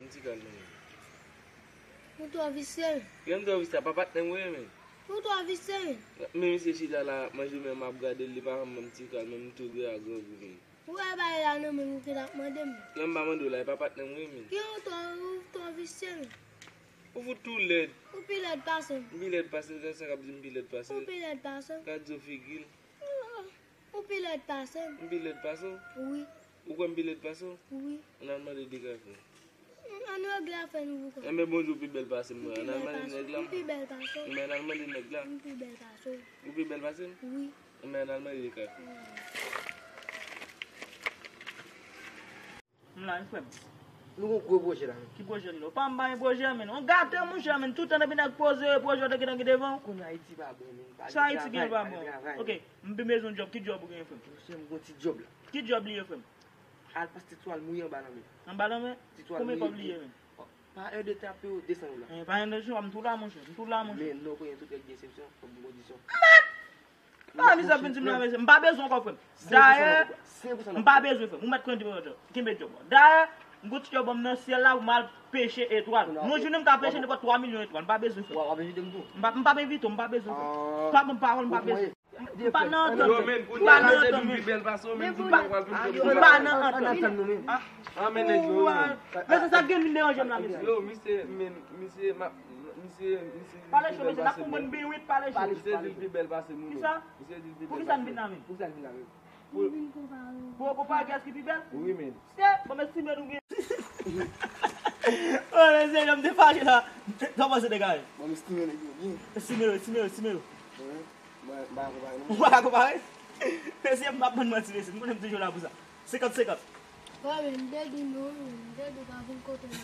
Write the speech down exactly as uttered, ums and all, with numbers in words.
M ti kal non. Ou twò visye. Kiyès m twò visye? Pa patnè m wi men. Ou twò visye. Men misye chita la ap manje men m ap gade l, li pa janm ban m ti kal, men m tou gre a grangou men. Ou wè bagay la nan men m ou ki t ap mande m. Kiyès m pa mande w la, e pa patnè m wi men. Ki ou twò, ou twò visye men. Ou fout tou lèd. Ou pi lèd pase m. M pi lèd pase l, sa k ap di m pi lèd pase l. Ou pi lèd pase m. Gad zo figi l. Ou pi lèd pase m. M pi lèd pase w? Wi. Ou kwè m pi lèd pase w? Wi. Ann al mande Dekafe. Ann regle afè nou pou kò. Enben, bonjou pi bèl pase m, wi. Ann al mande nèg la. M pi bèl pase w. Enben, ann al mande nèg la. M pi bèl pase w. Ou pi bèl pase m? Wi. Enben, ann al mande Dekafe. M la, wi, frè m. Nou gon gwo pwojè la, men. Ki pwojè nou la? Pa m pa gen pwojè, men. On gate, monchè, men. Tout tan depi nèg poze, pwojè w te gentan gen devan w. Kounye a Ayiti pa bon, men. Sa Ayiti gen pa bon. Ok, m bezwen djòb. Ki djòb ou genyen, frè m? Monchè, m gon ti djòb la. Ki djòb li ye, frè m? Al pase ti twal mouye anba lanmè. Anba lanmè? Ti twal mouye. Konbyen kòb li ye, men? Pa èdtan ap peye w de san dola. Eh, pa èdtan, m tou la, monchè. M tou la, monchè. Men non, kounye a tout règ gen eksepsyon, kòm kondisyon. Pa mizè vin di m la, mesye. M pa bezwen ankò, frè m. Dayè, m pa bezwen, frè m. Ou mèt kenbe djòb la. Kenbe djòb la. Dayè, m gon ti djòb nan syèl la pou m al peche etwal. Yon jounen m ka peche nenpòt twa milyon etwal. M pa bezwen, frè m. W ap envite m tou? M pa, m p ap envite w, m pa bezwen, frè m. Pa ban m pawòl, m pa bezwen. M pa nan antant. M pa nan antant, men. M pa nan antant. Ann antann nou, men. Ann antann nou, men. Men se sa k gen vin deranje m la, mesye. Yo, misye, men, misye, m ap, misye, misye. Pale cho, mesye, n ap konprann byen, wi, pale cho. Misye di l pi bèl pase m, wi. Kisa? Misye di l pi bèl pase m. Poukisa n vin la menm? Poukisa n vin la menm? Pou w konpare kiyès ki pi bèl? Wi, men. Se, bon, men estime nou gen. Oh, mesye, yo, m te fache la. Sa w panse de Dekafe? Bon, m estime nèg yo byen. Estime yo, estime yo, estime yo. Wi. Mwen, m pa konpare non. Ou pa ka konpare? Mesye, m p ap ban n manti, mesye. M konnen m toujou la pou sa. Senkant senkant. Wi, men m te di nou, men m te di w pa vin kote m.